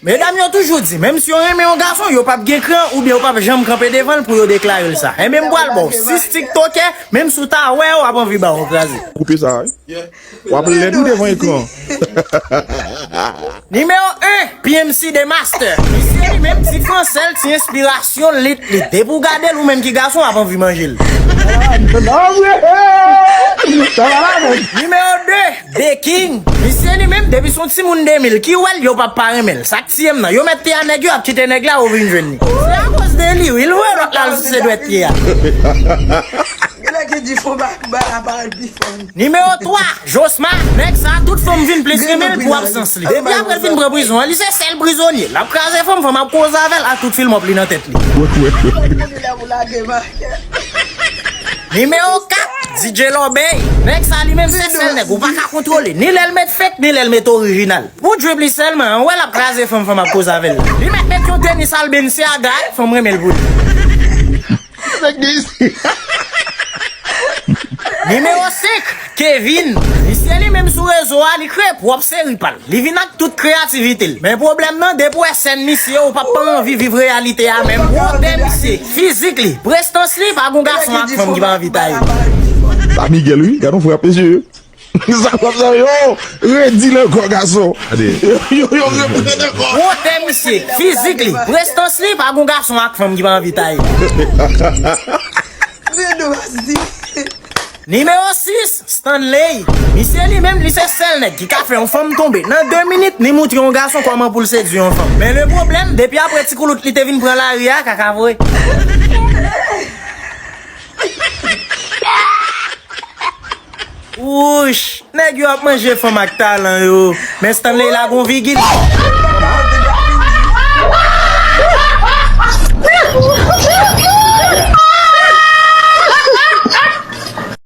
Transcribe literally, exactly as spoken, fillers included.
Medam yo toujou di, menm si yo renmen yon gason, yo p ap gen kran oubyen yo p ap janm kanpe devan l pou yo deklare l sa. Enben, m pral ba w sis tiktokè, menm si w ta wè yo, w ap anvi ba yo kraze. Koupe sa, wi. W ap lèd wi devan ekran. Nimewo en, P M C The Master. Misye li menm, ti fransè l, ti enspirasyon l, lit, lit. Depi w gade l, ou menm ki gason, w ap anvi manje l. Nimewo de, The King. Misye li menm, depi s on timoun de mil ki wè l, yo p ap pa renmen l. Sa k tiye m nan, yo mèt te a nèg yo, ap kite nèg la, ou vin jwenn li. Se akoz de li, wi, l voye lòt la al souse dwèt pye a. Genlè ki di fon ba, ba la parèt pi fò. Nimewo twa, Josma. Nèg sa, tout fanm vin plis renmen l pou absans li. Depi apre l fin pran prizon an, li se sèl prizonye. L ap kraze fanm, fanm ap koze avè l, ak tout film up li nan tèt li. Nimewo kat, D J Lobey. Nèg sa li menm se sèl nèg ou pa ka kontwole. Ni lè l met fake, ni lè l met orijinal. Pou drip li sèlman, an wè l ap kraze fanm, fanm ap koze avè l. Li mèt met yon tenis Balenciaga, fanm renmen l pou li. Nimewo senk, Kevin. Misye li menm sou rezo a, li kreye pwòp seri pa l. Li vin ak tout kreyativite l. Men pwoblèm nan, depi w wè sèn misye, ou p ap pa anvi viv reyalite a menm. Wotè misye, fizik li, prestans li, pa gon gason ak fanm ki pa anvi taye. Sa Miguel wi, gad yon frè ap mesye. Sa w ap sa yo redi l ankò gason. Yo, yo reprann ankò. Wotè misye, fizik li, prestans li, pa gon gason ak fanm ki pa anvi taye. Nimewo sis, Stanley. Misye li menm, li se sèl nèg ki ka fè yon fanm tonbe. Nan de minit, li moutre yon gason kòman pou l sedui yon fanm. Men le pwoblèm, depi apre ti koulout li te vin pran lari a, kaka voye. Wouch! Nèg yo ap manje fanm ak talan yo. Men Stanley la gon vigil.